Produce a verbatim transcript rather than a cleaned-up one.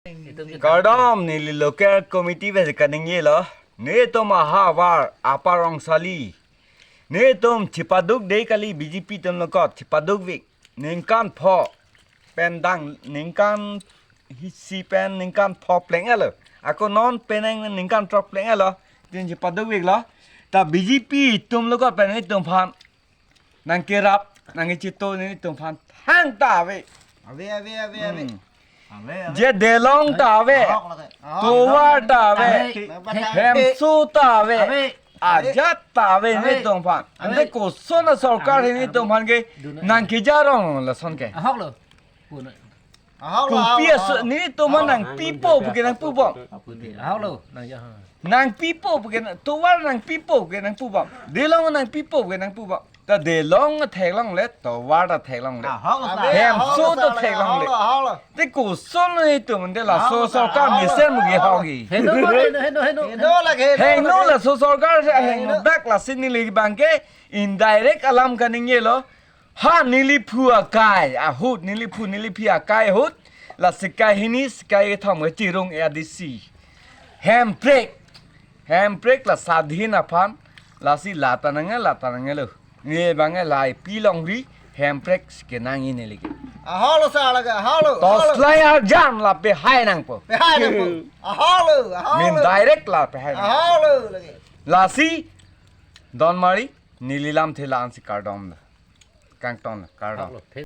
Kardom, neli local committee pen kaningje lo. Netum ahavar Upper Ongsali, netum chipaduk dei kali, B J P atum lokot chipaduk vik. Ningkan pho pen dang, ningkan isi pen ningkan pho pleng-et lo. Ako non penang ningkan throk pleng-et lo. Tin chipaduk vik lo. Ta B J P atum lokot pen netum aphan nangkerap, nangkechito netum aphan thangta ave. Ave, ave, ave, ave. Hmm. Ave, ave. Je Delong ta ave. Ahok lake. Ahok. Tovar ta ave. Ave. Hemso ta ave. Ave. Ajat ta ave, ave, netum aphan. Ave. Ante koson asorkar, ave, netum aphan ke duna nangkejarong lason ke. Ahok lo. Puna. Ahok lo, kopi ahok, aso ahok. Netum aphan nangpipo pu ke nangpubom. Ahok lo, nangja. Nangpipo pu ke nang, tovar nangpipo pu ke nangpubom. Delong nangpipo pu ke nangpubom. Ta Delong theklongle, tovar ta theklongle. Ahok lo, ave, ahok lo, hemso ta theklongle. Ahok lo, ahok lo. Te koson netum ante laso, ahok lo, sorkar, ahok lo, mesen mugi ahok lo. Hogi. Heno, heno, heno, heno. Heno lake, heno lake. Heno laso sorkar si, heno, heno dak lasi neli abang ke indirect alam kaningje lo. Ha neliphu akai ahut, neliphu neliphi akai ahut, la sikai hini sikai kethom kechirung A D C. Hemprek, Hemprek la sadhin aphan, lasi la ta nang, la ta nang lo. Ne abang lahai pi longri, Hemprek kenang ini lagi. Ahok lo sar lake, ahok lo, ahok lo. Toslai arjan lapu hai nangpo. Pehai nangpo. Ahok lo, ahok lo. Min direct la pehai nangpo. Ahok lo lake. Lasi, don mari, neli lamthe la-an si kardom lo. Kangton lo, kardom. Ahok lo.